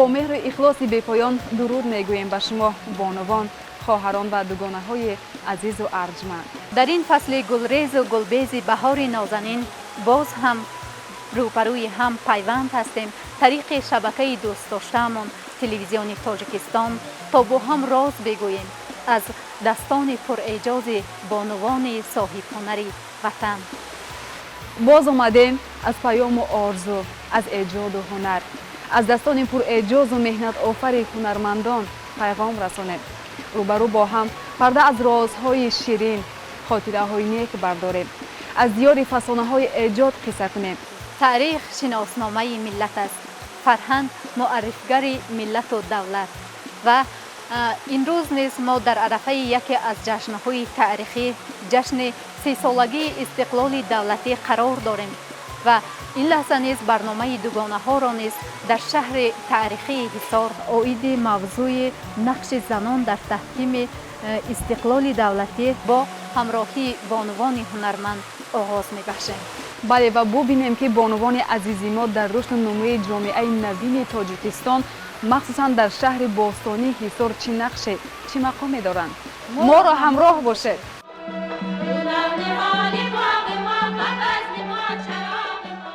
Бо меҳру ихлоси бепоён дуруд мегӯем ба шумо, бонувон, хоҳарон ва дугонаҳои азизу арҷманд. Дар ин фасли гулрезу гулбези баҳори нозанин боз ҳам рӯбарӯи ҳам пайванд ҳастем тариқи шабакаи дӯстдоштаамон, Телевизиони Тоҷикистон, то бо ҳам роз бигӯем аз дастони пурэъҷози бонувони соҳибҳунари ватан. Боз омадем аз паёму орзу, аз эҷоду ҳунар, аз дастони пурэъҷозу меҳнатофари ҳунармандон пайғом расонем. Рӯбарӯ бо ҳам парда аз розҳои ширин, хотираҳои нек бардорем, аз диёри фасонаҳои эҷод қисса кунем. Таърих шиносномаи миллат аст, фарҳанг муаррифгари миллату давлат. Ва имрӯз низ мо дар арафаи яке аз ҷашнҳои таърихӣ, ҷашни 30-солагии истиқлоли давлатӣ қарор дорем ва ин лаҳза низ барномаи Дугонаҳоро низ дар шаҳри таърихии Ҳисор оиди мавзӯи нақши занон дар таҳкими истиқлоли давлатӣ бо ҳамроҳии бонувони ҳунарманд оғоз мебахшем. Бале, ва бубинем, ки бонувони азизи мо дар рушду нумӯи ҷомеаи навини Тоҷикистон, махсусан дар шаҳри бостонии Ҳисор, чӣ нақше, чӣ мақоме доранд. Моро ҳамроҳ бошед. Ниҳоли боғи мо, ба базми мо, чароғи мо.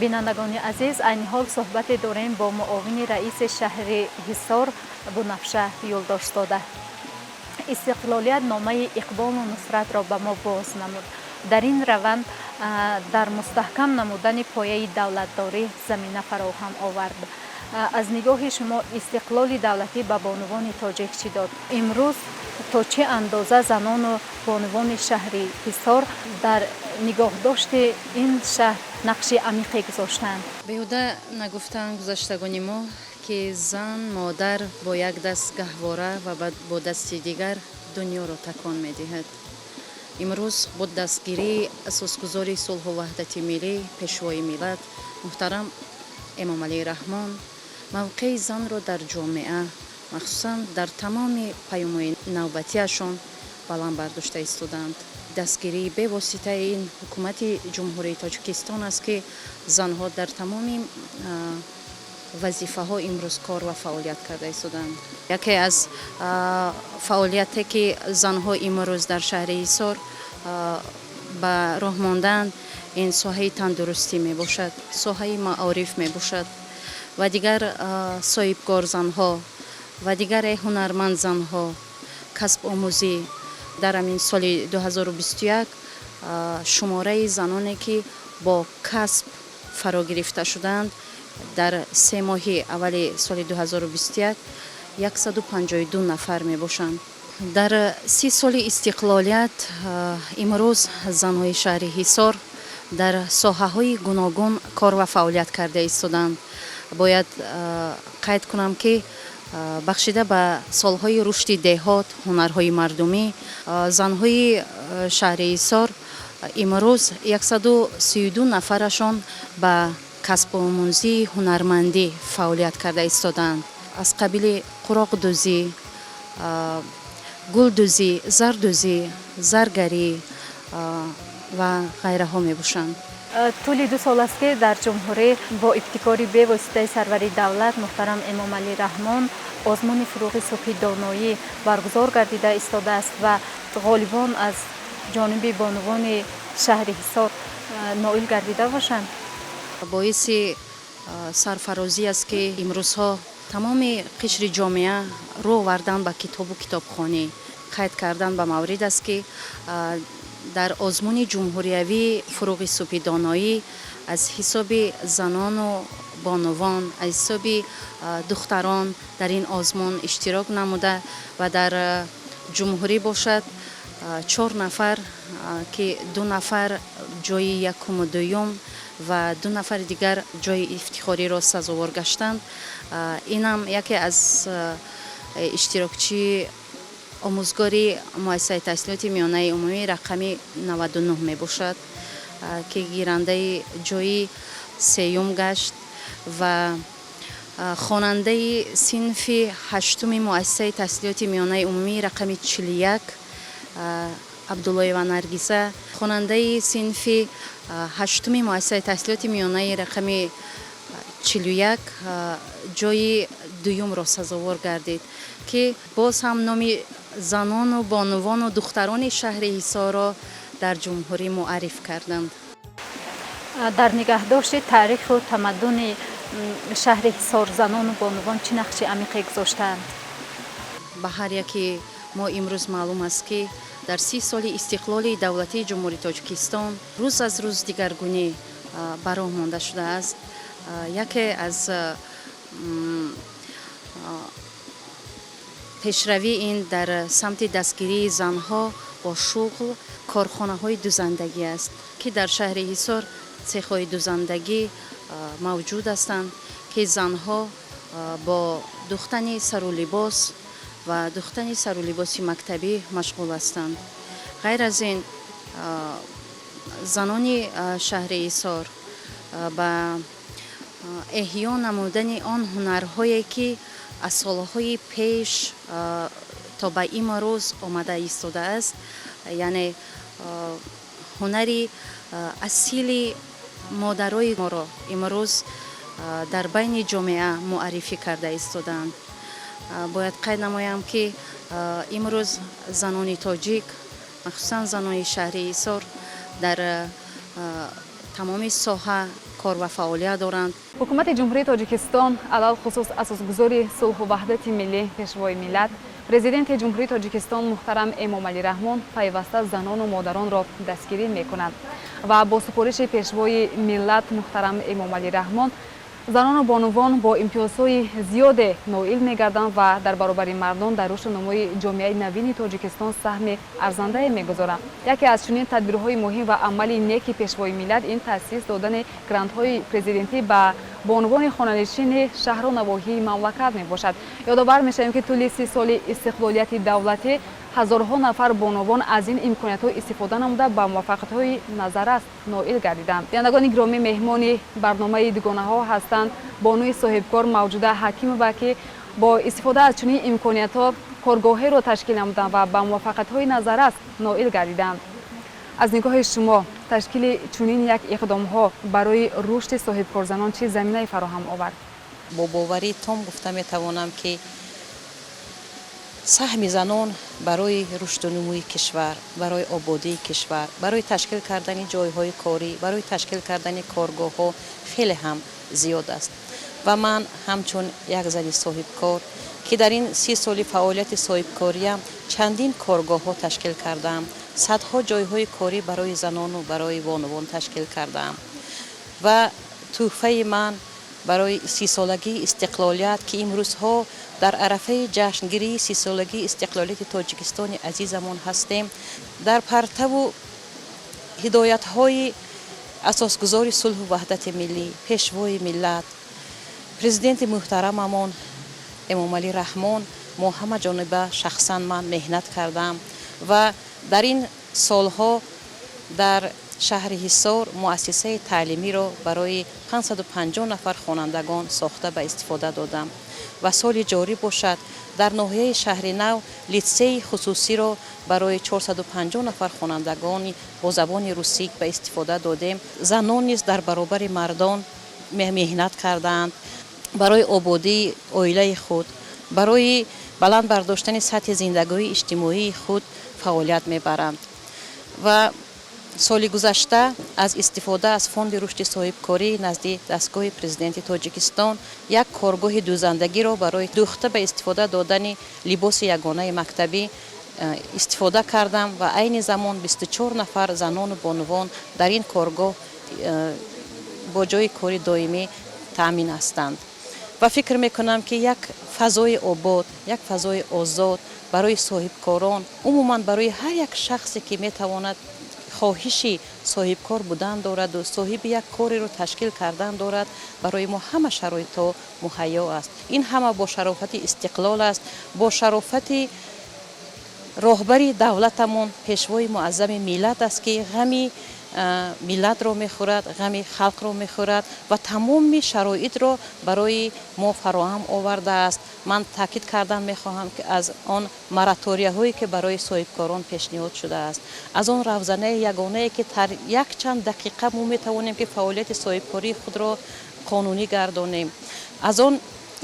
Бинандагони азиз, айни ҳол суҳбате дорем бо муовини раиси шаҳри Ҳисор Бунафша Юлдошзода. Истиқлолият номаи иқболу нусратро ба мо боз намуд. Дар ин раванд дар мустаҳкам намудани пояи давлатдорӣ замина фароҳам овард. Аз нигоҳи шумо, истиқлоли давлатӣ ба бонувони тоҷик чӣ дод? Имрӯз то чӣ андоза занону бонувони шаҳри Ҳисор дар нигоҳдошти ин шаҳр нақши амиқе гузоштаанд? Беҳуда нагуфтаанд гузаштагони мо, ки зан, модар бо як даст гаҳвора ва бо дасти дигар дунёро такон медиҳад. Имрӯз бо дастгирии асосгузори сулҳу ваҳдати миллӣ, Пешвои миллат муҳтарам Эмомалӣ Раҳмон, мавқеи занро дар ҷомеа, махсусан дар тамоми паёмҳои навбатиашон баланд бардошта истодаанд. Дастгирии бевоситаи ин ҳукумати Ҷумҳурии Тоҷикистон аст, ки занҳо дар тамоми вазифаҳо имрӯз кор ва фаъолият карда истодаанд. Яке аз фаъолияте, ки занҳо имрӯз дар шаҳри Ҳисор ба роҳ монданд, ин соҳаи тандурустӣ мебошад, соҳаи маориф мебошад ва дигар соҳибкор занҳо ва дигаре ҳунарманд занҳо, касбомӯзӣ. Дар ҳамин соли 2021 шумораи заноне, ки бо касб фаро гирифта шуданд, дар 3 моҳи аввали соли 2021 152 нафар мебошанд. Дар 30 соли истиқлолият имрӯз занҳои шаҳри Ҳисор дар соҳаҳои гуногун кор ва фаъолият карда истоданд. Бояд қайд кунам, ки бахшида ба солҳои рушди деҳот, ҳунарҳои мардумӣ, занҳои шаҳри Ҳисор имрӯз 132 нафарашон ба касбомӯзии ҳунармандӣ фаъолият карда истодаанд, аз қабили қуроқдӯзӣ, гулдӯзӣ, зардӯзӣ, заргарӣ ва ғайраҳо мебошанд. Тӯли 2 сол аст, ки дар ҷумҳурӣ бо ибтикори бевоситаи сарвари давлат муҳтарам Эмомалӣ Раҳмон озмуни «Фурӯғи субҳи доноӣ» баргузор гардида истодааст ва ғолибон аз ҷониби бонувони шаҳри Ҳисор ноил гардида бошанд. Боиси сарфарозӣ аст, ки имрӯзҳо тамоми қишри ҷомеа рӯ овардан ба китобу китобхонӣ. Қайд кардан ба маврид аст, ки дар озмуни ҷумҳуриявии «Фурӯғи субҳи доноӣ» аз ҳисоби занону бонувон, аз ҳисоби духтарон дар ин озмун иштирок намуда ва дар ҷумҳурӣ бошад чор нафар, ки ду нафар ҷои якуму дуюм ва ду нафари дигар ҷои ифтихориро сазовор гаштанд. Инам яке аз иштирокчии омӯзгори муассисаи таҳсилоти миёнаи умумӣ рақами 99 мебошад, ки гирандаи ҷои сеюм гашт, ва хонандаи синфи ҳаштуми муассисаи таҳсилоти миёнаи умумӣ рақами 41 Абдуллоева Наргиза, хонандаи синфи ҳаштуми муассисаи таҳсилоти миёнаи рақами 41 ҷойи дуюмро сазовор гардид, ки боз ҳам номи занону бонувону духтарони шаҳри Ҳисорро дар ҷумҳурӣ муарриф карданд. Дар нигаҳдошти таъриху тамаддуни шаҳри Ҳисор занону бонувон чӣ нақши амиқе гузоштаанд? Ба ҳар яке мо имрӯз маълум аст, ки дар 30 соли истиқлоли давлатии Ҷумҳурии Тоҷикистон рӯз аз рӯз дигаргунӣ ба роҳ монда шудааст. Яке аз пешравӣ ин дар самти дастгирии занҳо бо шуғл корхонаҳои дузандагӣ аст, ки дар шаҳри Ҳисор цехҳои дузандагӣ мавҷуд ҳастанд, ки занҳо бо духтани сару либос ва духтани сару либоси мактабӣ машғул ҳастанд. Ғайр аз ин, занони шаҳри Ҳисор ба эҳё намудани он ҳунарҳое, ки аз солҳои пеш то ба имрӯз омада истодааст, яъне ҳунари асили модарои моро имрӯз дар байни ҷомеа муаррифӣ карда истодаанд. Бояд қайд намоям, ки имрӯз занони тоҷик, махсусан занони шаҳри Ҳисор, дар тамоми соҳа кор ва фаъолият доранд. Ҳукумати Ҷумҳурии Тоҷикистон, алалхусус асосгузори сулҳу ваҳдати миллӣ, Пешвои миллат, Президенти Ҷумҳурии Тоҷикистон муҳтарам Эмомалӣ Раҳмон пайваста занону модаронро дастгирӣ мекунанд ва бо супориши Пешвои миллат муҳтарам Эмомалӣ Раҳмон занону бонувон бо имтиёзҳои зиёде ноил мегарданд ва дар баробари мардон дар рушду нумӯи ҷомеаи навини Тоҷикистон саҳми арзандае мегузоранд. Яке аз чунин тадбирҳои муҳим ва амали неки Пешвои миллат ин таъсис додани грантҳои президентӣ ба бонувони хонанишини шаҳру навоҳии мамлакат мебошад. Ёдовар мешавем, ки тӯли 30 соли истиқлолияти давлатӣ ҳазорҳо нафар бонувон аз ин имкониятҳо истифода намуда, ба муваффақиятҳои назаррас ноил гардиданд. Бинандагони гиромӣ, меҳмони барномаи Дугонаҳо ҳастанд бонуи соҳибкор Мавҷуда Ҳакимова, ки бо истифода аз чунин имкониятҳо коргоҳеро ташкил намуданд ва ба муваффақиятҳои назаррас ноил гардиданд. Аз нигоҳи шумо, ташкили чунин як иқдомҳо барои рушди соҳибкорзанон чӣ заминае фароҳам овард? Бо боварии том гуфта метавонам, ки саҳми занон барои рушду нумӯи кишвар, барои ободии кишвар, барои ташкил кардани ҷойҳои корӣ, барои ташкил кардани коргоҳҳо хеле ҳам зиёд аст. Ва ман ҳамчун як зани соҳибкор, ки дар ин 30 соли фаъолияти соҳибкориям чандин коргоҳҳо ташкил кардаам, садҳо ҷойҳои корӣ барои занону барои бонувон ташкил кардаам, ва тӯҳфаи ман барои 30-солагии истиқлолият, ки имрӯзҳо дар арафаи ҷашнгирии 30-солагии истиқлолияти Тоҷикистони азизамон ҳастем, дар партаву ҳидоятҳои асосгузори сулҳу ваҳдати миллӣ, Пешвои миллат, Президенти муҳтарамамон Эмомалӣ Раҳмон, мо ҳама ҷониба, шахсан ман меҳнат кардам ва дар ин солҳо дар шаҳри Ҳисор муассисаи таълимиро барои 550 нафар хонандагон сохта ба истифода додам ва соли ҷорӣ бошад, дар ноҳияи Шаҳри Нав литсеи хусусиро барои 450 нафар хонандагони бо забони русӣ ба истифода додем. Занон низ дар баробари мардон меҳнат кардаанд, барои ободии оилаи худ, барои баланд бардоштани сатҳи зиндагии иҷтимоии худ фаъолият мебаранд. Ва соли гузашта аз истифода аз Фонди рушди соҳибкорӣ назди дастгоҳи Президенти Тоҷикистон як коргоҳи дӯзандагиро барои дӯхта ба истифода додани либоси ягонаи мактабӣ истифода кардам ва айни замон 24 нафар занону бонувон дар ин коргоҳ бо ҷойи кори доимӣ таъмин ҳастанд. Ва фикр мекунам, ки як фазои обод, як фазои озод барои соҳибкорон, умуман барои ҳар як шахсе, ки метавонад, хоҳиши соҳибкор будан дораду соҳиби як кореро ташкил кардан дорад, барои мо ҳама шароитҳо муҳайё аст. Ин ҳама бо шарофати истиқлол аст, бо шарофати роҳбари давлатамон, Пешвои муаззами миллат аст, ки ғами миллатро мехӯрад, ғами халқро мехӯрад ва тамоми шароитро барои мо фароҳам овардааст. Ман таъкид кардан мехоҳам, ки аз он мораторияҳое, ки барои соҳибкорон пешниҳод шудааст, аз он равзанаи ягонае, ки дар якчанд дақиқа мо метавонем, ки фаъолияти соҳибкории худро Қонунӣ гардонем, аз он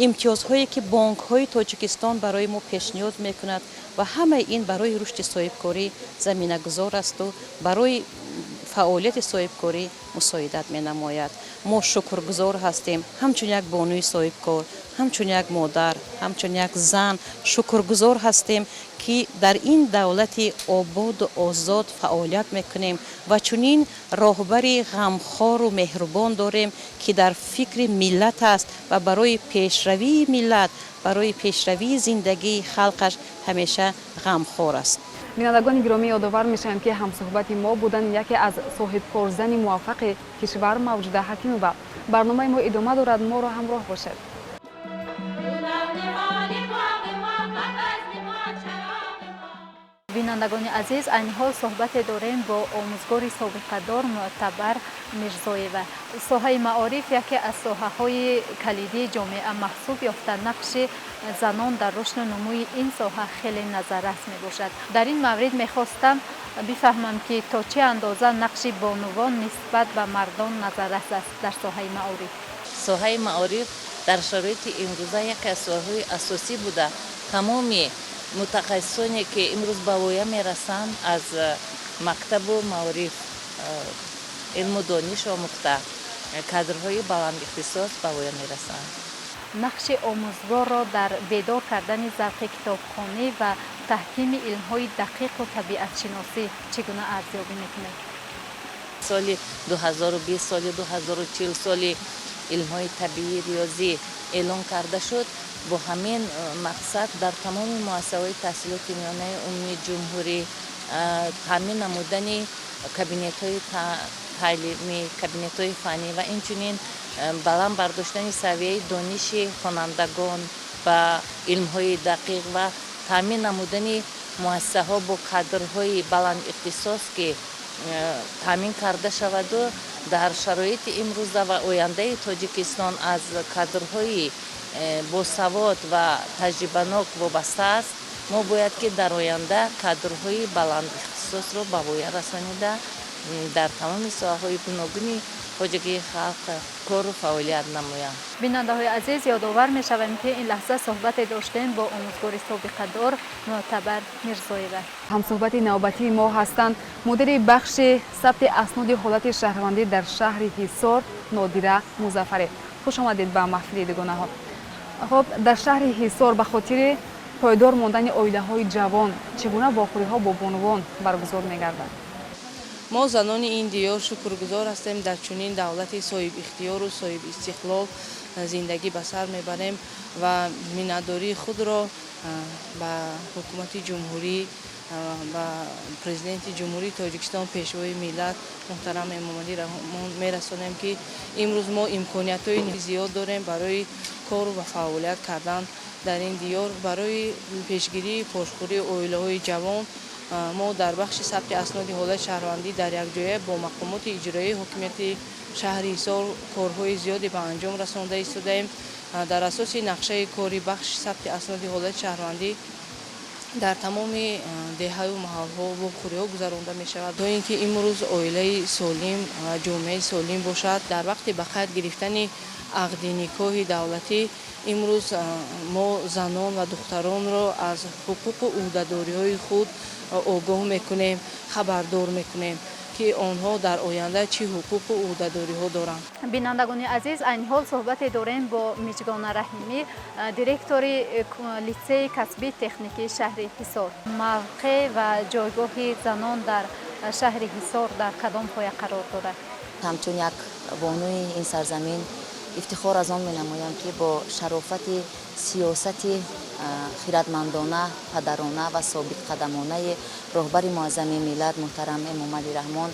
имтиёзҳое, ки бонкҳои Тоҷикистон барои мо пешниҳод мекунад, ва ҳамаи ин барои рушди соҳибкорӣ заминагузор асту барои фаъолияти соҳибкорӣ мусоидат менамояд. Мо шукргузор ҳастем. Ҳамчун як бонуи соҳибкор, ҳамчун як модар, ҳамчун як зан шукргузор ҳастем, ки дар ин давлати ободу озод фаъолият мекунем ва чунин роҳбари ғамхору меҳрубон дорем, ки дар фикри миллат аст ва барои пешравии миллат, барои пешравии зиндагии халқаш ҳамеша ғамхор аст. Бинандагони гиромӣ, ёдовар мешавем, ки ҳамсуҳбати мо буданд яке аз соҳибкорзани муваффақи кишвар Мавҷуда Ҳакимова. Барномаи мо идома дорад, моро ҳамроҳ бошед. Ниҳоли боғи мо, ба базми мо чароғи мо. Бинандагони азиз, айни ҳол суҳбате дорем бо омӯзгори собиқадор Мӯътабар Мирзоева. Соҳаи маориф яке аз соҳаҳои калидии ҷомеа маҳсуб ёфта, нақши занон дар рушду нумӯи ин соҳа хеле назаррас мебошад. Дар ин маврид мехостам бифаҳмам, ки то чӣ андоза нақши бонувон нисбат ба мардон назаррас аст дар соҳаи маориф. Соҳаи маориф дар шароити имрӯза яке аз соҳаҳои асосӣ буда, тамоми мутахассисоне, ки имрӯз ба воя мерасанд, аз мактабу маориф илму дониш омӯхта, кадрҳои баландихтисос ба воя мерасанд. Нақши омӯзгорро дар бедор кардани завқи китобхонӣ ва таҳкими илмҳои дақиқу табиатшиносӣ чӣ гуна арзёбӣ мекунед? Соли 2020, соли 2040 соли илмҳои табиӣ, риёзӣ эълон карда шуд. Бо ҳамин мақсад дар тамоми муассисаҳои таҳсилоти миёнаи умумии ҷумҳурӣ таъмин намудани кабинетҳои таълимӣ, кабинетҳои фаннӣ ва инчунин баланд бардоштани савияи дониши хонандагон ба илмҳои дақиқ ва таъмин намудани муассисаҳо бо кадрҳои баландихтисос, ки таъмин карда шаваду дар шароити имрӯза ва ояндаи Тоҷикистон аз кадрҳои босавод ва таҷрибанок вобаста аст. Мо бояд, ки дар оянда кадрҳои баландихтисосро ба воя расонида, дар тамоми соҳаҳои гуногуни хоҷагии халқ кору фаъолият намоянд. Бинандаҳои азиз, ёдовар мешавем, ки ин лаҳза суҳбате доштем бо омӯзгори собиқадор Мӯътабар Мирзоева. Ҳамсуҳбати навбатии мо ҳастанд мудири бахши сабти асноди ҳолати шаҳрвандӣ дар шаҳри Ҳисор Нодира Музаффарӣ. Хуш омадед ба маҳфили дугонаҳо. Хуб, дар шаҳри Ҳисор ба хотири пойдор мондани оилаҳои ҷавон чӣ гуна вохӯриҳо бо бонувон баргузор мегардад? Мо, занони ин диёр, шукргузор ҳастем, дар чунин давлати соҳибихтиёру соҳибистиқлол зиндагӣ ба сар мебарем ва миннатдории худро ба ҳукумати ҷумҳурӣ, ба Президенти Ҷумҳурии Тоҷикистон, Пешвои миллат муҳтарам Эмомалӣ Раҳмон мерасонем, ки имрӯз мо имкониятҳои зиёд дорем барои кору ва фаъолият кардан дар ин диёр. Барои пешгирии пошхӯрии оилаҳои ҷавон мо дар бахши сабти асноди ҳолати шаҳрвандӣ дар якҷоя бо мақомоти иҷроияи ҳокимияти шаҳри Ҳисор корҳои зиёде ба анҷом расонда истодаем. Дар асоси нақшаи кори бахши сабти асноди ҳолати шаҳрвандӣ дар тамоми деҳаю маҳалҳо вохӯриҳо гузаронда мешавад, то ин ки имрӯз оилаи солим ва ҷомеаи солим бошад. Дар вақти ба қайд гирифтани ақди никоҳи давлатӣ имрӯз мо занон ва духтаронро аз ҳуқуқу ӯҳдадориҳои худ огоҳ мекунем, хабардор мекунем, ки онҳо дар оянда чӣ ҳуқуқу ӯҳдадориҳо доранд. Бинандагони азиз, айни ҳол суҳбате дорем бо Миҷгона Раҳимӣ, директори литсеи касбии техникии шаҳри Ҳисор. Мавқеъ ва ҷойгоҳи занон дар шаҳри Ҳисор дар кадом поя қарор дорад? Ҳамчун як бонуи ин сарзамин ифтихор аз он менамоям, ки бо шарофати сиёсати хиратмандона, падарона ва собитқадамонаи роҳбари муаззами миллат муҳтарам Эмомалӣ Раҳмон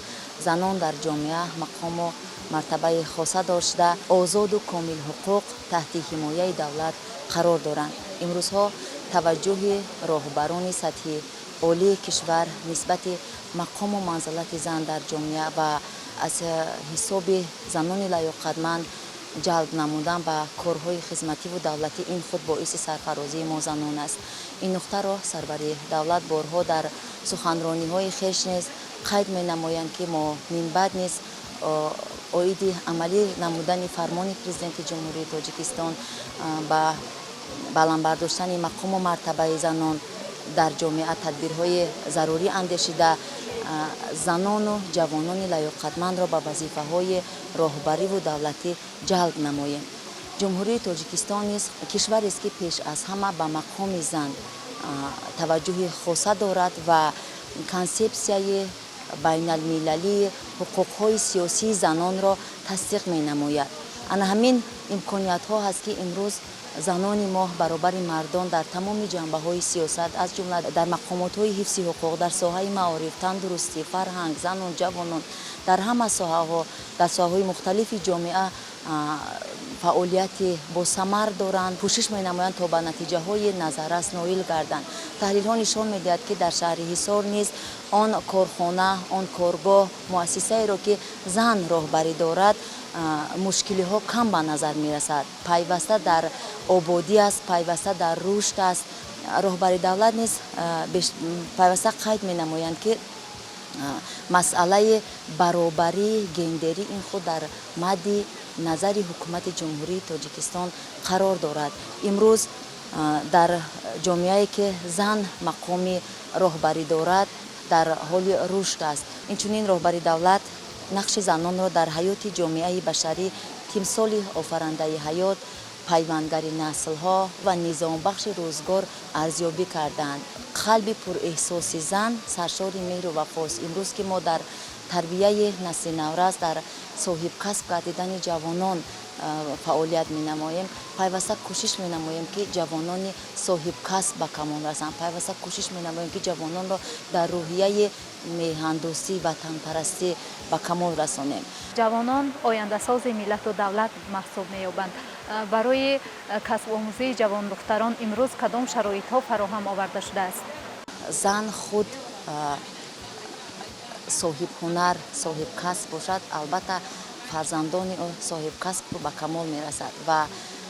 занон дар ҷомеа мақому мартабаи хоса дошта, озоду комилҳуқуқ таҳти ҳимояи давлат қарор доранд. Имрӯзҳо таваҷҷӯҳи роҳбарони сатҳи олии кишвар нисбати мақому манзалати зан дар ҷомеа ва аз ҳисоби занони лаёқатманд ҷалб намудан ба корҳои хизмативу давлатӣ, ин худ боиси сарфарозии мо занон аст. Ин нуқтаро сарвари давлат борҳо дар суханрониҳои хеш низ қайд менамоянд, ки мо минбаъд низ Оиди амалӣ намудани фармони Президенти Ҷумҳурии Тоҷикистон ба баланд бардоштани мақому мартабаи занон дар ҷомеа тадбирҳои зарурӣ андешида, занону ҷавонони лаёқатмандро ба вазифаҳои роҳбариву давлатӣ ҷалб намоем. Ҷумҳурии Тоҷикистон низ кишварест, ки пеш аз ҳама ба мақоми зан таваҷҷӯҳи хоса дорад ва Консепсияи байналмилалии ҳуқуқҳои сиёсии занонро тасдиқ менамояд. Ана ҳамин имкониятҳо ҳаст, ки имрӯз занони мо баробари мардон дар тамоми ҷанбаҳои сиёсат, аз ҷумла дар мақомотҳои ҳифзи ҳуқуқ, дар соҳаи маориф, тандурустӣ, фарҳанг, занон, ҷавонон, дар ҳама соҳаҳо, дар соҳаҳои мухталифи ҷомеа фаъолияти босамар доранд, кӯшиш менамоянд, то ба натиҷаҳои назаррас ноил гарданд. Таҳлилҳо нишон медиҳад, ки дар шаҳри Ҳисор низ он корхона, он коргоҳ, муассисаеро, ки зан роҳбарӣ дорад, мушкилиҳо кам ба назар мерасад, пайваста дар ободӣ аст, пайваста дар рушд аст. Роҳбари давлат низ пайваста қайд менамоянд, ки масъалаи баробарии гендерӣ ин худ дар мадди назари Ҳукумати Ҷумҳурии Тоҷикистон қарор дорад. Имрӯз дар ҷомеае, ки зан мақоми роҳбарӣ дорад, дар ҳоли рушд аст. Инчунин роҳбари давлат нақши занонро дар ҳаёти ҷомеаи башарӣ тимсоли офарандаи ҳаёт, пайвандгари наслҳо ва низомбахши рӯзгор арзёбӣ карданд. Қалби пурэҳсоси зан саршори меҳру вафост. Имрӯз, ки мо дар тарбияи насли наврас, дар соҳибкасб гардидани ҷавонон фаъолият менамоем, пайваста кӯшиш менамоем, ки ҷавонони соҳибкасб ба камол расанд, пайваста кӯшиш менамоем, ки ҷавононро дар рӯҳияи меҳандӯстӣ, ватанпарастӣ ба камол расонем. Ҷавонон ояндасози миллату давлат маҳсуб меёбанд. Барои касбомӯзии ҷавондухтарон имрӯз кадом шароитҳо фароҳам оварда шудааст? Зан худ соҳибҳунар, соҳибкасб бошад, албатта, фарзандони ӯ соҳибкасб ба камол мерасад. Ва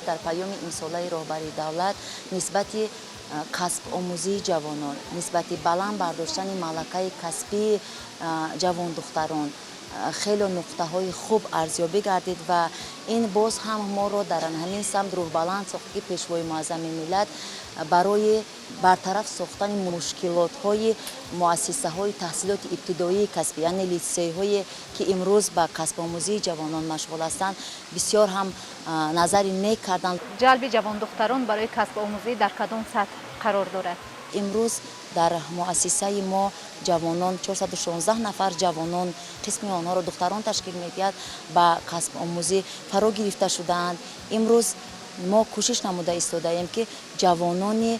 дар паёми имсолаи роҳбари давлат нисбати касбомӯзии ҷавонон, нисбати баланд бардоштани малакаи касбии ҷавондухтарон хеле нуқтаҳои хуб арзёбӣ гардид ва ин боз ҳам моро дар ҳамин самт рӯҳбаланд сохт, ки Пешвои муаззами миллат барои бартараф сохтани мушкилотҳои муассисаҳои таҳсилоти ибтидоии касбӣ, яъне литсейҳое, ки имрӯз ба касбомӯзии ҷавонон машғул ҳастанд, бисёр ҳам назари нек карданд. Ҷалби ҷавондухтарон барои касбомӯзӣ дар кадом сатҳ қарор дорад? Имрӯз дар муассисаи мо ҷавонон, 416 нафар ҷавонон, қисми онҳоро духтарон ташкил медиҳад, ба касбомӯзӣ фаро гирифта шудаанд. Имрӯз мо кӯшиш намуда истодаем, ки ҷавонони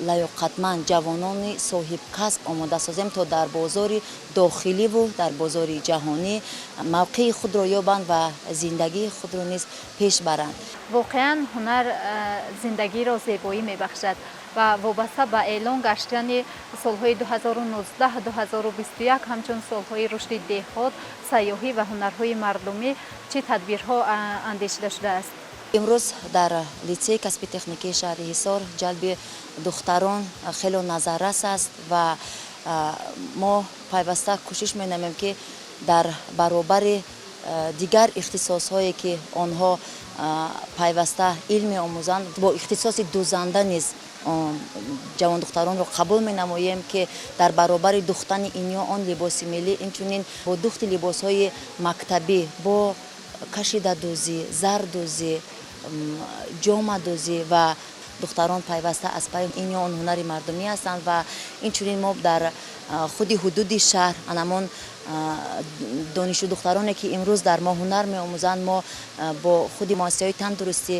лаёқатманд, ҷавонони соҳибкасб омода созем, то дар бозори дохиливу дар бозори ҷаҳонӣ мавқеи худро ёбанд ва зиндагии худро низ пеш баранд. Воқеан, ҳунар зиндагиро зебоӣ мебахшад ва вобаста ба эълон гаштани солҳои 2019-2021 ҳамчун солҳои рушди деҳот, сайёҳӣ ва ҳунарҳои мардумӣ чӣ тадбирҳо андешида шудааст? Имрӯз дар литсеи касби техникии шаҳри Ҳисор ҷалби духтарон хело назаррас аст ва мо пайваста кӯшиш менамоем, ки дар баробари дигар ихтисосҳое, ки онҳо пайваста илм меомӯзанд, бо ихтисоси дузанда низ ҷавондухтаронро қабул менамоем, ки дар баробари духтани ин ё он либоси миллӣ, инчунин бо духти либосҳои мактабӣ, бо кашидадӯзӣ, зардӯзӣ, ҷомадӯзӣ ва духтарон пайваста аз пайи ин ё он ҳунари мардумӣ ҳастанд. Ва инчунин мо дар худи ҳудуди шаҳр анамон донишҷӯ духтароне, ки имрӯз дар мо ҳунар меомӯзанд, мо бо худи муассисаҳои тандурустӣ,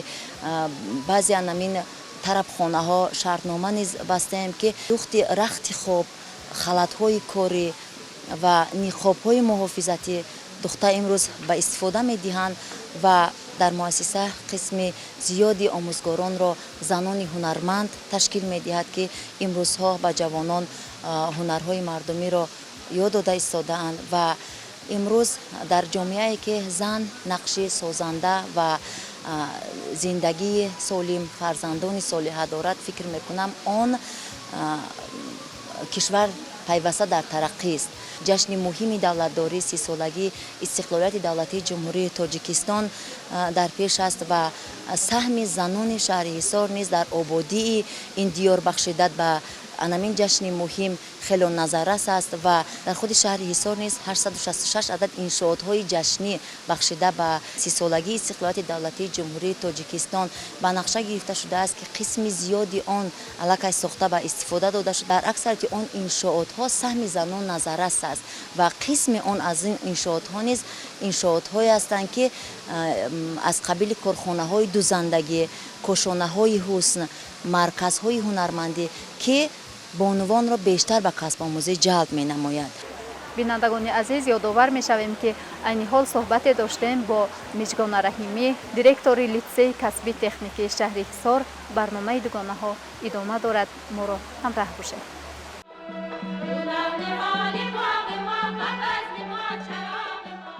баъзе анамин тарабхонаҳо шартнома низ бастаем, ки духти рахти хоб, халатҳои корӣ ва ниқобҳои муҳофизатӣ духта имрӯз ба истифода медиҳанд. Ва дар муассиса қисми зиёди омӯзгоронро занони ҳунарманд ташкил медиҳад, ки имрӯзҳо ба ҷавонон ҳунарҳои мардумиро ёд дода истодаанд. Ва имрӯз дар ҷомеае, ки зан нақши созанда ва зиндагии солим, фарзандони солиҳа дорад, фикр мекунам, он кишвар Пайваста дар тараққист. Ҷашни муҳими давлатдорӣ, 30-солагии истиқлолияти давлатии Ҷумҳурии Тоҷикистон дар пеш аст ва саҳми занони шаҳри Ҳисор низ дар ободии ин диёр бахшида ба анамин ҷашни муҳим хело назаррас аст. Ва дар худи шаҳри Ҳисор низ 866 адад иншоотҳои ҷашнӣ бахшида ба 30-солагии истиқлолияти давлатии Ҷумҳурии Тоҷикистон ба нақша гирифта шудааст, ки қисми зиёди он аллакай сохта ба истифода дода шуд. Дар аксарияти он иншоотҳо саҳми занон назаррас аст ва қисми он аз ин иншоотҳо низ иншоотҳое ҳастанд, ки аз қабили корхонаҳои дузандагӣ, кошонаҳои ҳусн, марказҳои ҳунармандӣ, ки бонувонро бештар ба касбомӯзӣ ҷалб менамояд. Бинандагони азиз, ёдовар мешавем, ки айни ҳол суҳбате доштем бо Миҷгона Раҳимӣ, директори литсейи касби техникии шаҳри Ҳисор. Барномаи дугонаҳо идома дорад, моро ҳамраҳ бошед. Ниҳоли боғи мо, ба базми мо чароғи мо.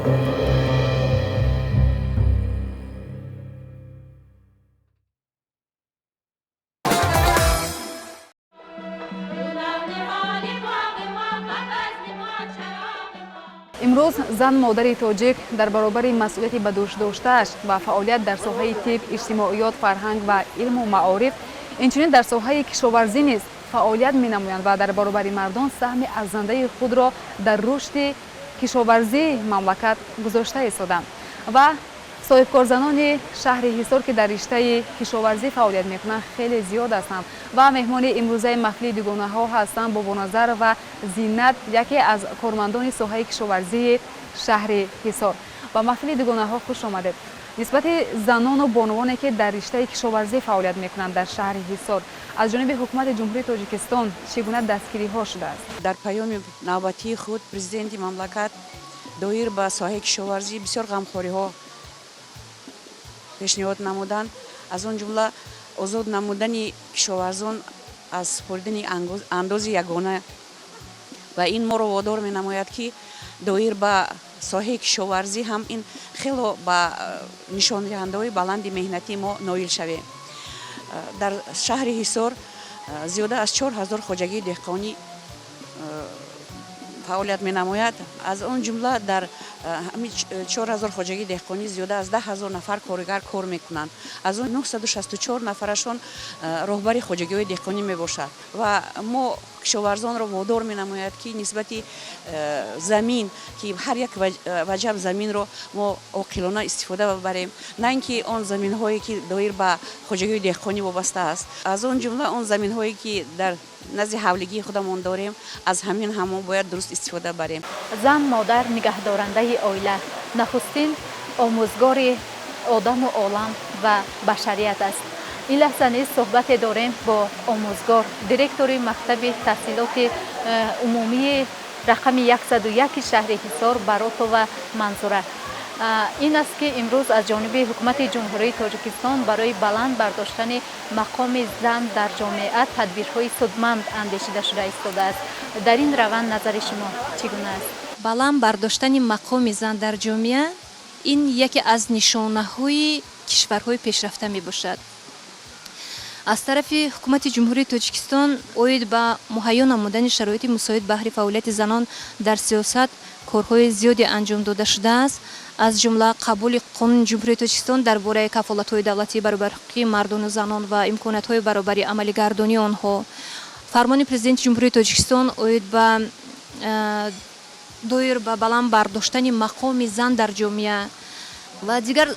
Имрӯз зан, модари тоҷик дар баробари масъулияти ба дӯш доштааш ва фаъолият дар соҳаи тиб, иҷтимоиёт, фарҳанг ва илму маориф, инчунин дар соҳаи кишоварзӣ низ фаъолият менамоянд ва дар баробари мардон саҳми арзандаи худро дар рушди кишоварзии мамлакат гузошта истоданд. Ва соҳибкорзанони шаҳри Ҳисор, ки дар риштаи кишоварзӣ фаъолият мекунанд, хеле зиёд ҳастанд. Ва меҳмони имрӯзаи маҳфили дугонаҳо ҳастанд Бобоназар ва Зиннат, яке аз кормандони соҳаи кишоварзии шаҳри Ҳисор. Ба маҳфили дугонаҳо хуш омадед. Нисбати занону бонувоне, ки дар риштаи кишоварзӣ фаъолият мекунанд дар шаҳри Ҳисор, аз ҷониби ҳукумати Ҷумҳурии Тоҷикистон чӣ гуна дастгириҳо шудааст? Дар паёми навбатии худ президенти мамлакат доир ба соҳаи кишоварзӣ бисёр ғамхориҳо пешниҳод намуданд, аз он ҷумла озод намудани кишоварзон аз супоридани андози ягона. Ва ин моро водор менамояд, ки доир ба соҳаи кишоварзӣ ҳам ин хело ба нишондиҳандаҳои баланди меҳнатӣ мо ноил шавем. Дар шаҳри Ҳисор зиёда аз 4000 хоҷагии деҳқонӣ фаъолият менамояд. Аз он ҷумла дар ҳамин 4000 хоҷагии деҳқонӣ зиёда аз 10 000 нафар коргар кор мекунанд. Аз он 964 нафарашон роҳбари хоҷагиҳои деҳқонӣ мебошад. Ва мо кишоварзонро водор менамояд, ки нисбати замин, ки ҳар як ваҷаб заминро мо оқилона истифода бабарем, на ин ки он заминҳое, ки доир ба хоҷагиҳои деҳқонӣ вобаста аст, аз он ҷумла он заминҳое, ки дар назди ҳавлигии худамон дорем, аз ҳамин ҳам мо бояд дуруст истифода барем. Зан, модар, нигаҳдорандаи оила, нахустин омӯзгори одаму олам ва башарият аст. Ин лаҳза низ суҳбате дорем бо омӯзгор, директори мактаби таҳсилоти умумии рақами 101 шаҳри Ҳисор Баротова Манзура. Ин аст, ки имрӯз аз ҷониби ҳукумати Ҷумҳурии Тоҷикистон барои баланд бардоштани мақоми зан дар ҷомеа тадбирҳои судманд андешида шуда истодааст. Дар ин раванд назари шумо чӣ гуна аст? Баланд бардоштани мақоми зан дар ҷомеа ин яке аз нишонаҳои кишварҳои пешрафта мебошад. Аз тарафи ҳукумати Ҷумҳурии Тоҷикистон оид ба муҳайё намудани шароити мусоид баҳри фаъолияти занон дар сиёсат корҳои зиёде анҷом дода шудааст, аз ҷумла қабули Қонуни Ҷумҳурии Тоҷикистон дар бораи кафолатҳои давлатии баробарҳуқуқии мардону занон ва имкониятҳои баробари амалигардонии онҳо, фармони Президенти Ҷумҳурии Тоҷикистон оид ба доир ба баланд бардоштани мақоми зан дар ҷомеа ва дигар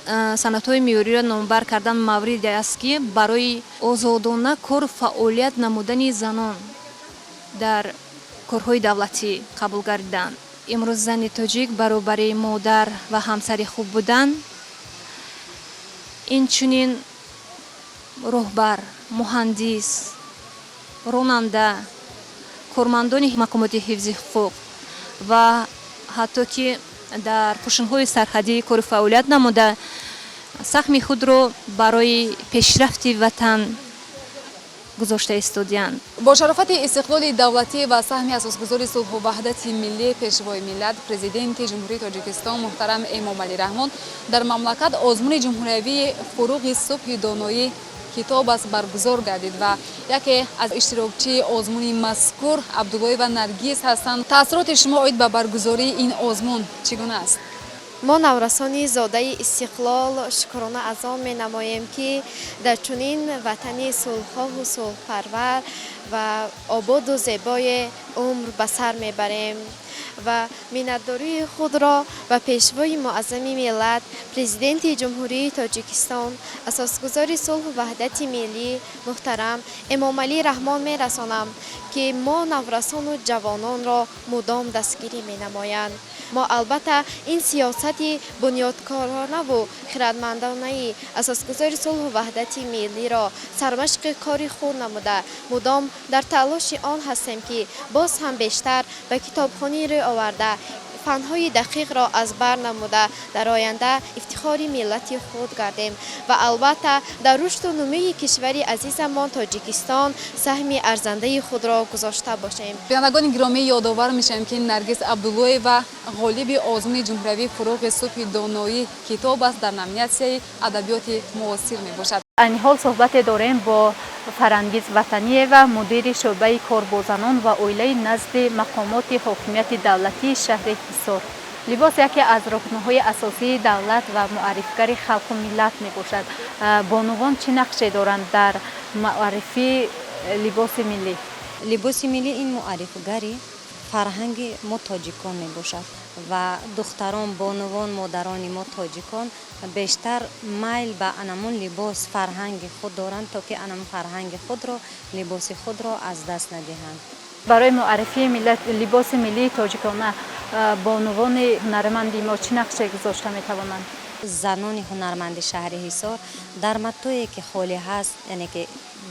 санадҳои меъёриро номбар кардан мавриде аст, ки барои озодона кору фаъолият намудани занон дар корҳои давлатӣ қабул гардиданд. Имрӯз зани тоҷик баробари модар ва ҳамсари хуб будан, инчунин роҳбар, муҳандис, ронанда, кормандони мақомоти ҳифзи ҳуқуқ ва ҳатто ки дар қӯшунҳои сарҳадӣ кору фаъолият намуда, саҳми худро барои пешрафти ватан гузошта истодиянд. Бо шарофати истиқлоли давлатӣ ва саҳми асосгузори сулҳу ваҳдати миллӣ, Пешвои миллат, Президенти Ҷумҳурии Тоҷикистон муҳтарам Эмомалӣ Раҳмон дар мамлакат озмуни ҷумҳуриявии «Фуруғи субҳи доноӣ китоб аст» баргузор гардид ва яке аз иштирокчии озмуни мазкур Абдуллоева Наргиз ҳастанд. Таассуроти шумо оид ба баргузории ин озмун чӣ гуна аст? Мо, наврасони зодаи истиқлол, шукрона аз он менамоем, ки дар чунин ватани сулҳхоҳу сулҳпарвар ва ободу зебое умр ба сар мебарем ва миннатдории худро ба Пешвои муаззами миллат, Президенти Ҷумҳурии Тоҷикистон, асосгузори сулҳу ваҳдати миллӣ муҳтарам Эмомалӣ Раҳмон мерасонам, ки мо наврасону ҷавононро мудом дастгирӣ менамоянд. Мо албатта ин сиёсати бунёдкоронаву хиратмандонаи асосгузори сулҳу ваҳдати миллиро сармашқи кори худ намуда, мудом дар талоши он ҳастем, ки боз ҳам бештар ба китобхонӣ рӯй оварда. Фанҳои дақиқро аз бар намуда, дар оянда ифтихори миллати худ гардем ва албатта дар рушду нумӯи кишвари азизамон Тоҷикистон саҳми арзандаи худро гузошта бошем. Бинандагони гиромӣ, ёдовар мешавем, ки Наргиз Абдуллоева ғолиби озмуни ҷумҳуриявии «Фурӯғи субҳи доноӣ» китоб аст, дар номинатсияи адабиёти муосир мебошад. Айни ҳол суҳбате дорем бо Фарангиз Ватаниева, мудири шӯъбаи кор бо занон ва оилаи назди мақомоти ҳокимияти давлатии шаҳри Ҳисор. Либос яке аз рукнҳои асосии давлат ва муаррифгари халқу миллат мебошад. Бонувон чӣ нақше доранд дар муаррифии либоси миллӣ? Либоси миллӣ ин муаррифгари фарҳанги мо тоҷикон мебошад ва духтарон, бонувон, модарони мо тоҷикон бештар майл ба анамун либос, фарҳанги худ доранд, то ки анамун фарҳанги худро, либоси худро аз даст надиҳанд. Барои муаррифии либоси миллии тоҷикона бонувони ҳунарманди мо чӣ нақше гузошта метавонанд? Занони ҳунарманди шаҳри Ҳисор дар матое, ки холӣ ҳаст, яъне ки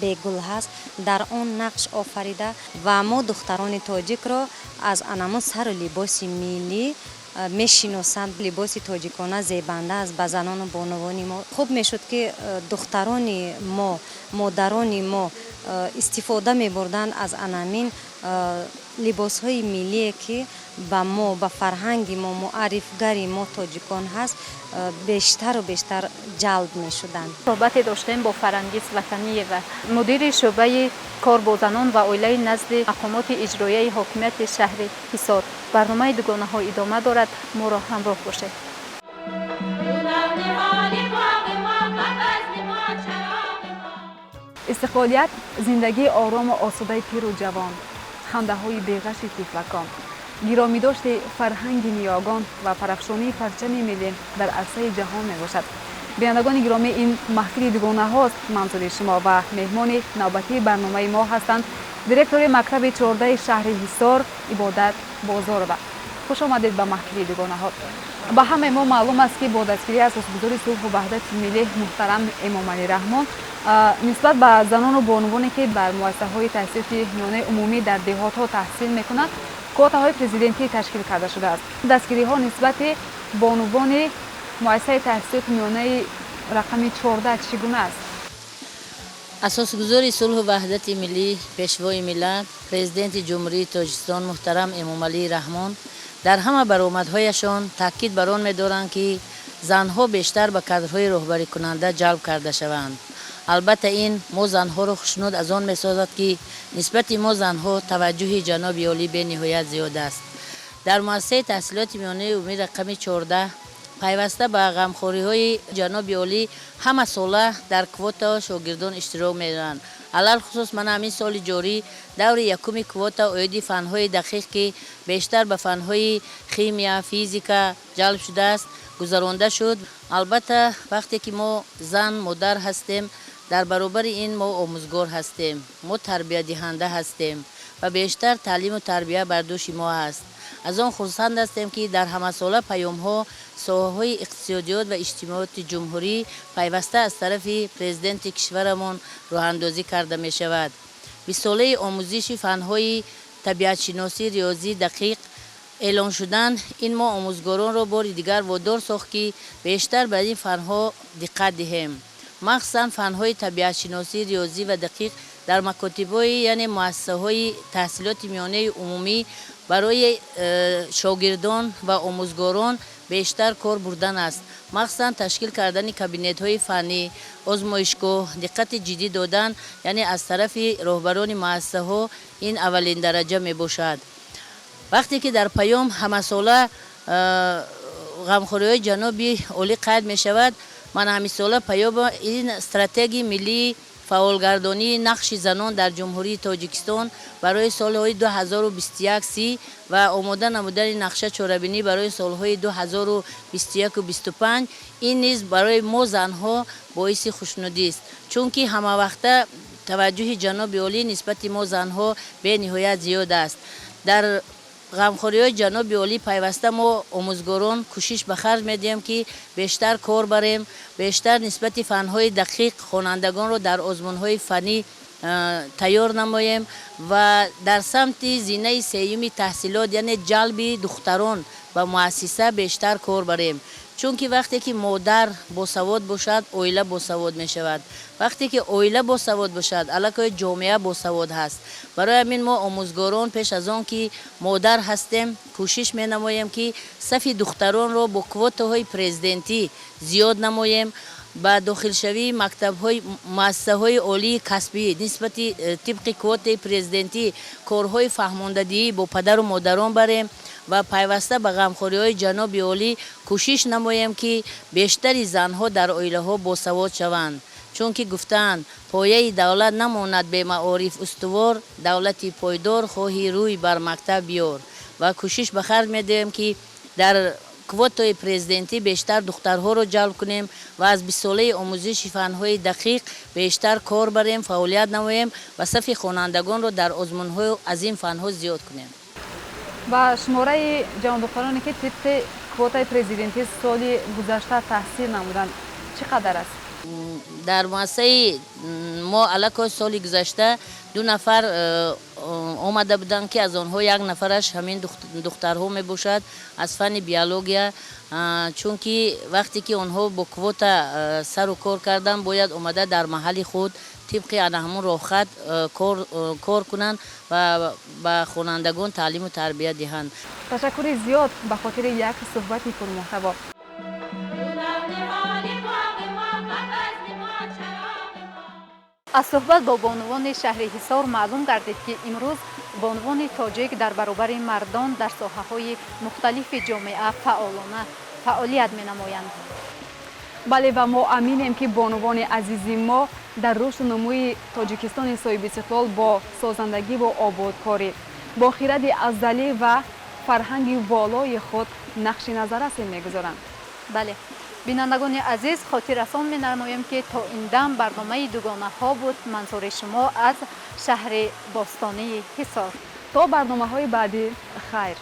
бегул ҳаст, дар он нақш офарида ва мо духтарони тоҷикро аз анамун сару либоси миллӣ мешиносанд. Либоси тоҷикона зебанда аст ба занону бонувони мо. Хуб мешуд, ки духтарони мо, модарони мо истифода мебурданд аз анамин либосҳои миллие, ки ба мо, ба фарҳанги мо, муаррифгари мо тоҷикон ҳаст, бештару бештар ҷалб мешуданд. Суҳбате доштем бо Фарангиз Ватаниева, мудири шӯъбаи кор бо занон ва оилаи назди мақомоти иҷроияи ҳокимияти шаҳри Ҳисор. Барномаи «Дугонаҳо» идома дорад, моро ҳамроҳ бошед. Ниҳоли боғи мо, ба базми мо чароғи мо. Истиқлолият зиндагии орому осудаи пиру ҷавон, хандаҳои беғаши тифлакон, гиромидошти фарҳанги ниёгон ва парафшонии парчами миллӣ дар арсаи ҷаҳон мебошад. Бинандагони гиромӣ, ин маҳфили дугонаҳост манзури шумо ва меҳмони навбатии барномаи мо ҳастанд директори мактаби 14-и шаҳри Ҳисор Ибодат Бозорова. Хуш омадед ба маҳфили дугонаҳо. Ба ҳамаи мо маълум аст, ки бо дастгирии асосгузори сулҳу ваҳдати миллӣ муҳтарам Эмомалӣ Раҳмон нисбат ба занону бонувоне, ки дар муассисаҳои таҳсилоти миёнаи умумӣ дар деҳотҳо таҳсил мекунанд, квотаҳои президентӣ ташкил карда шудааст. Дастгириҳо нисбати бонувони муассисаи таҳсилоти миёнаи рақами 14 чӣ гуна аст? Асосгузори сулҳу ваҳдати миллӣ, Пешвои миллат, Президенти Ҷумҳурии Тоҷикистон муҳтарам Эмомалӣ Раҳмон дар ҳама баромадҳояшон таъкид бар он медоранд, ки занҳо бештар ба кадрҳои роҳбарикунанда ҷалб карда шаванд. Албатта, ин мо занҳоро хушнуд аз он месозад, ки нисбати мо занҳо таваҷҷӯҳи ҷаноби олӣ бениҳоят зиёд аст. Дар муассисаи таҳсилоти миёнаи умумӣ рақами 14 пайваста ба ғамхориҳои ҷаноби олӣ ҳама сола дар квота шогирдон иштирок мекунанд. Алалхусус мана ҳамин соли ҷорӣ даври якуми квота оиди фанҳои дақиқ, ки бештар ба фанҳои химия, физика ҷалб шудааст, гузаронда шуд. Албатта, вақте ки мо зан, модар ҳастем, дар баробари ин мо омӯзгор ҳастем, мо тарбиядиҳанда ҳастем ва бештар таълиму тарбия бар дӯши мо аст. Аз он хурсанд ҳастем, ки дар ҳамасола паёмҳо соҳаҳои иқтисодиёт ва иҷтимоияти ҷумҳурӣ пайваста аз тарафи президенти кишварамон роҳандозӣ карда мешавад. Бистсолаи омӯзиши фанҳои табиатшиносӣ, риёзӣ, дақиқ эълон шудан, ин мо омӯзгоронро бори дигар водор сохт, ки бештар ба ин фанҳо диққат диҳем, махсусан фанҳои табиатшиносӣ, риёзӣ ва дақиқ дар макотибҳои, яъне муассисаҳои таҳсилоти миёнаи умумӣ барои шогирдон ва омӯзгорон бештар кор бурдан аст, махсусан ташкил кардани кабинетҳои фаннӣ, озмоишгоҳ, диққати ҷиддӣ додан, яъне аз тарафи роҳбарони муассисаҳо ин аввалин дараҷа мебошад. Вақте ки дар паём ҳамасола ғамхориҳои ҷаноби олӣ қайд мешавад, ман ҳамисола паём ин стратегияи миллии фаъолгардонии нақши занон дар Ҷумҳурии Тоҷикистон барои солҳои 2021-30 ва омода намудани нақша чорабинӣ барои солҳои 2021-25, ин низ барои мо занҳо боиси хушнудист, чунки ҳамавақта таваҷҷӯҳи ҷаноби олӣ нисбати мо занҳо бениҳоят зиёд аст. Дар ғамхориҳои ҷаноби олӣ пайваста мо омӯзгорон кӯшиш ба харҷ медиҳем, ки бештар кор барем, бештар нисбати фанҳои дақиқ хонандагонро дар озмунҳои фаннӣ тайёр намоем ва дар самти зинаи сеюми таҳсилот, яъне ҷалби духтарон ба Ба муассиса бештар кор барем, чунки вақте ки модар босавод бошад, оила босавод мешавад. Вақте ки оила босавод бошад, аллакай ҷомеа босавод ҳаст. Барои ҳамин мо, омӯзгорон, пеш аз он ки модар ҳастем, кӯшиш менамоем, ки сафи духтаронро бо квотаҳои президентӣ зиёд намоем, ба дохилшавии мактабҳои, муассисаҳои олии касбӣ нисбати тибқи квотаи президентӣ корҳои фаҳмондадиҳӣ бо падару модарон барем ва пайваста ба ғамхориҳои ҷаноби олӣ кӯшиш намоем, ки бештари занҳо дар оилаҳо босавод шаванд. Чунки гуфтаанд: пояи давлат намонад бемаориф устувор, давлати пойдор хоҳӣ, рӯй бар мактаб биёр. Ва кӯшиш ба харҷ медиҳем, ки дар квотаи президентӣ бештар духтарҳоро ҷалб кунем ва аз 20-солаи омӯзиши фанҳои дақиқ бештар кор барем, фаъолият намоем ва сафи хонандагонро дар озмунҳои аз ин фанҳо зиёд кунем. Ва шумораи ҷавондухтароне, ки тибқи квотаи президентӣ соли гузашта таҳсил намуданд, чӣ қадар аст? Дар муассисаи мо аллакай соли гузашта ду нафар омада буданд, ки аз онҳо як нафараш ҳамин духтарҳо мебошад аз фанни биология. Чунки вақте ки онҳо бо квота сару кор карданд, бояд омада дар маҳалли худ тибқи ана ҳамун роҳхат кор кунанд ва ба хонандагон таълиму тарбия диҳанд. Ташаккури зиёд ба хотири як суҳбати пурмуҳтаво. Ниҳоли боғи мо, ба базми мо чароғи мо. Аз суҳбат бо бонувони шаҳри Ҳисор маълум гардид, ки имрӯз бонувони тоҷик дар баробари мардон дар соҳаҳои мухталифи ҷомеа фаъолона фаъолият менамоянд. Бале, ва мо аминем, ки бонувони азизи мо дар рушду нумӯи Тоҷикистони соҳибистиқлол бо созандагиву ободкорӣ, бо хиради азалӣ ва фарҳанги волои худ нақши назаррасе мегузоранд. Бале, бинандагони азиз, хотиррасон менамоем, ки то ин дам барномаи Дугонаҳо буд, манзури шумо аз шаҳри бостонии Ҳисор. То барномаҳои баъдӣ хайр.